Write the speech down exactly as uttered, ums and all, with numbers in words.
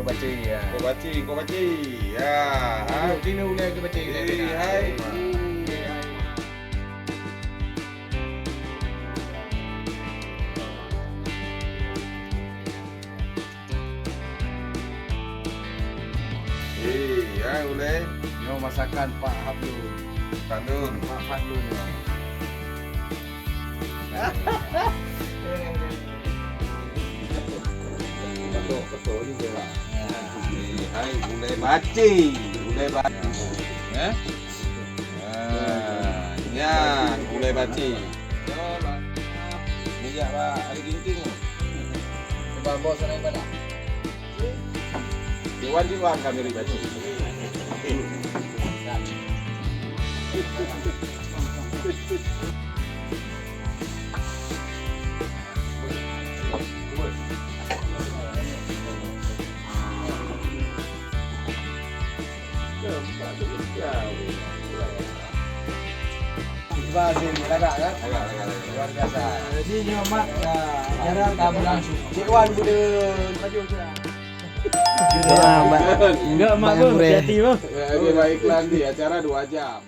Baci, ya. Kok baci, kok baci. Ya, ha. Sini ulèe keu baci. Eh, hai. Eh, ya, ulèe. Nyoe masakan Pak Abdul. Fadlun. Pak Fadlun, ya. Betul, betul juga, Pak. Ya. Eh, hai, ulèe baci. Ulèe baci. Ya? Ah, nyan, ulèe baci. Bijak, Pak. Ada ginting. Coba bos sana yang mana? Iwan, Iwan kami ri baci. Wah, sini lagak kan? Lagak, lagak, lagak. Luar biasa. Jadi nyoe mat, ah, acara ka berlangsung. Cik Wan bude maju sudah. Ah, Mbak, Enggak, Mbak Mak, Bang, Emre. Hati-hati, Bang. Eh, okey, baik, iklan di acara dua jam.